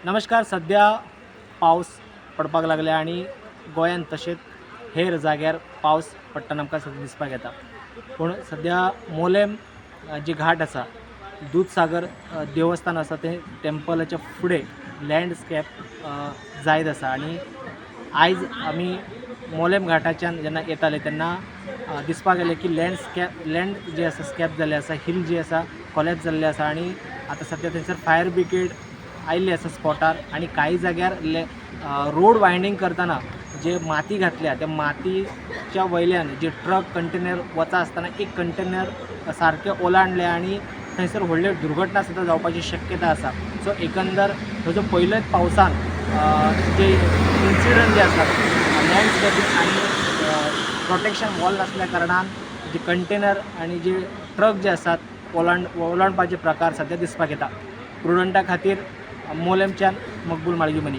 नमस्कार. सद्या पावस पडपाक लागल्या आनी गोंयांत तशेंच हेर जाग्यार पावस पडटना आमकां सद्या दिसपाक येता. पूण सद्या मोलेम जी घाट आसा, दूदसागर देवस्थान आसा, तें टेंपलाच्या फुडें लँडस्केप जायत आसा. आनी आयज आमी मोलेम घाटाच्यान जेन्ना येताले तेन्ना दिसपाक गेलें की लँडस्केप, लँड जे आसा स्कॅप जाल्ले आसा, हिल जी आसा कॉलेप्स जाल्ले आसा. आनी आतां सद्या थंयसर फायर ब्रिगेड आयिल्ली आसा स्पॉटार. आनी कांय जाग्यार रोड वायंडींग करतना जे माती घातल्या, त्या मातीच्या वयल्यान जे ट्रक कंटेनर वता आसतना एक कंटेनर सारकें ओलांडलें आनी थंयसर व्हडल्यो दुर्घटना सुद्दां जावपाची शक्यता आसा. सो एकंदर हो जो पयलेच पावसान जे इन्सिडंट जे आसात, लँडस्केपींग आनी प्रोटेक्शन वॉल नासल्या कारणान जे कंटेनर आनी जे ट्रक जे आसात ओलांडपाचे प्रकार सद्या दिसपाक येता. प्रुडंटा खातीर मोलेमच्यान मकबूल माळगीमनी.